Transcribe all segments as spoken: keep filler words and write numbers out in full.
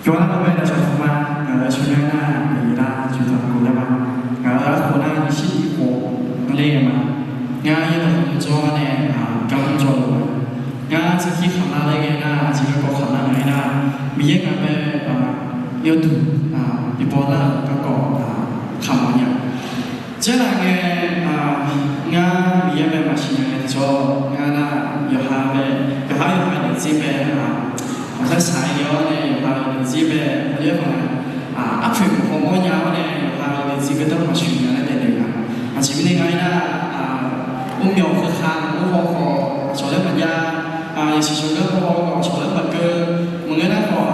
Yawqha-anr bae daqshawq taq ma. Ngaq-euq shawrnya nar, aqyuif lar jeqtaq kov lar ma. Ngaq-euq arkhof nar, nyiq shir tiq khof ler ngae ma. Ngar yaerdawq hmq jawr nae, gar jawr-eu ma. Ngar sarkir khamq lar laer ghae nar, aqjeq garkawv khamq lar ngae nar, Miqyaer ngaq bae yawduq bibawlar-euq garkawv khamq-awr nya. Jarlaf ngae, ngar Miqyaer bae maqsiq nya ngae tiqjawr, ngar nar yawqha bae, yawqha yawqha daefzir bae, aqkar saq-ir le-awr nae yawqha-euq daefzir bae, aqyawf-anr arpoeq maqhaw mawrnya-awr nae yawqha-euq daefzir bae dawr maqsiq nya laer daefle nga. Aqjeq mirnae nga-ir nar, mrmyawq keuka mr haw khawf aqcawq laer maqjav, yasiq shawq-anr mr haw khawf aqcawq laer maqkeuv, maqngeur nar khawf,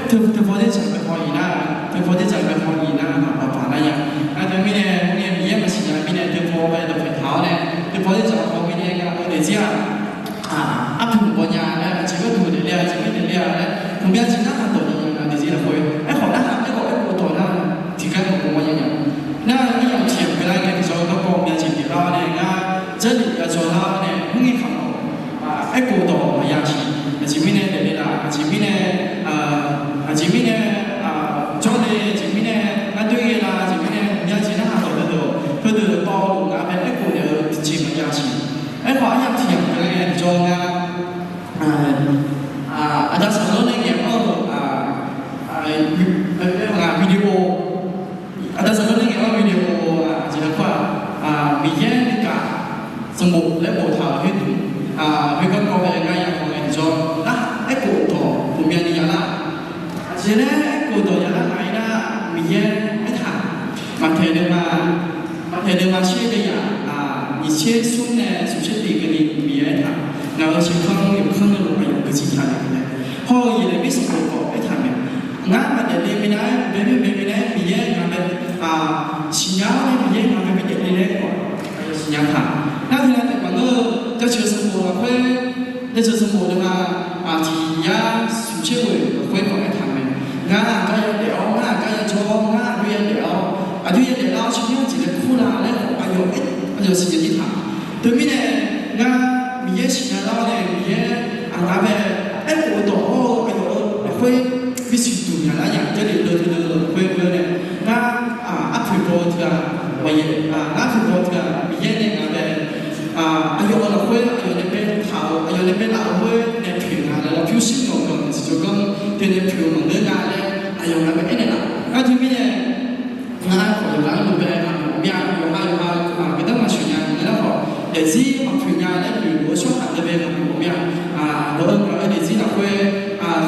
teu, teupaw daerdzaq bae haw-iq nar, teupaw daerdzaq bae haw-iq nar, maqpaq paq lar ya. Nar teumirnae, mirnae Miqyaer maqsiq nya mirnae teupaw bae dawqpaeq taq-awr nae, teupaw daerdzaq haw mirnae nga-eu daefzir-aq, arpoeq maqbaw nya laer, aqjeq gharduq daefle-a, aqjeq mirnae daefle-a laer, ghawqmya jeq narhaq dawq nya nya nga daefzir lafkhoer. Aerkhawf narhaq aerkhawf aerkhof dawq nar, tiqgar maqbaw mawrnya nya. Nar aryamq tiq yamq keuvlar ngae tiqjawr garkawv ghawqmya jeq pyeuflar-awr nae ngar, Jarlif ya jawrlar-awr nae mrnir kamq-awq. Aerkhof dawq maqya siq. Aqjeq mirnae daefle laf, aqjeq mirnae, aqjeq mirnae, jawrle, aqjeq mirnae ngar doer ghae la, aqjeq mirnae ghawqmya jeq narhaq dawq heudeuq, heudeuq tawvluf ngaq bae aerkhof naeq-eu tiqjeq maqya siq. Aerkhawf aryamq tiq yamq keuvlar ngae tiqjawr ngar, aqda saqlor nae ngaeq-awr-eu, aqda saqlor nae ngaeq-awr-eu video-aq, aqjeq lafkhoer-aq, Miqyaer nuikaf sanqbof laer boftaq-euq khoerdeuq, khoergar kawv bae ngar ya haw ngae tiqjawr nar, aerkhof dawq ghawqmyani ya lar. Aqjeq laer aerkhof dawq ya lar ngaq-ir nar, Miqyaer aertaq, maqtaeq deuvma, maqtaeq deuvma tser deuv yaq, nyiq tser smr nae smq tser tiq keuvni Miqyaer aertaq, ngaq-euq sheuqkanr yawqkanr nuiluf aqyawf guiqzir taq naeq-eu mae. Hawr-eu Yeqlaqmir sanqbof khawf aertaq mae. Ngar maqdaef le minav-aer, bae myaer bae minav-aer Miqyaer ngaq bae siqnya-awr nae Miqyaer ngaq bae bi daefle laer khawf, aqyawf siqnya taq. Nar teunav taef maqngeur-eu jaceuq sanqbof lafkhoer, jaceuq sanqbof deuvma, tiq yar smq tser ghoeq lafkhoer khawf aertaq mae. Ngar aqgar yadaef-awr, ngar aqgar yajawr-awr, ngar aqdui yadaef-awr, aqdui yadaef lar-awr tsawrmyanr jeq laer kur la laer khawf aqyawf, aqyawf siqnya jir taq. Teumirnae ngar Miqyaer siqnya lar-awr nae Miqyaer aqgaf bae aerkhof-eu dawq hawr-eu aqyawf-euq lafkhoer bisiq duq nya lar nya. Jarlif deuv teu deuv lafkhoer ghoe-awr nae ngar arpoeq baw-eu teughaq, ngar arpoeq baw-eu teughaq Miqyaer nae ngaq bae aqyawf-euq lafkhoer aqyawf nae baetaq-euq, aqyawf nae baelaf-euq khoer nae poeq nga laer lawr pyurshuir myawqganq tiqjawr ganr teu nae poeq-eu maqngeur nga laer aqyawf ngaq bae aernaeq laf. Ngar teumirnae ngar khawf yawqghaq-anr lof bae maqmuiq ghawqmya, yawqha yawqha-eu aqgeu dar maqsheuq nya maqngeur nar khawf, daefzir maqpoeq nya laer noeq lof-eu tsawrhaq deuq bae maqmuiq ghawqmya. Nawq-eu ngaq-eu daefzir lafkhoer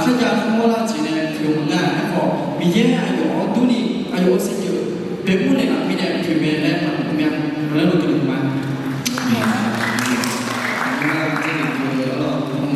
kharjav khmr-awr lar jeq nae poeq-eu maqngeur-a. Aerkhawf Miqyaer aqyawf-anr durni aqyawf-euq saevdzeuf bae mr naeqlaf mirnae poeq mae laer maqmuiq ghawqmya. Nawq-anr lof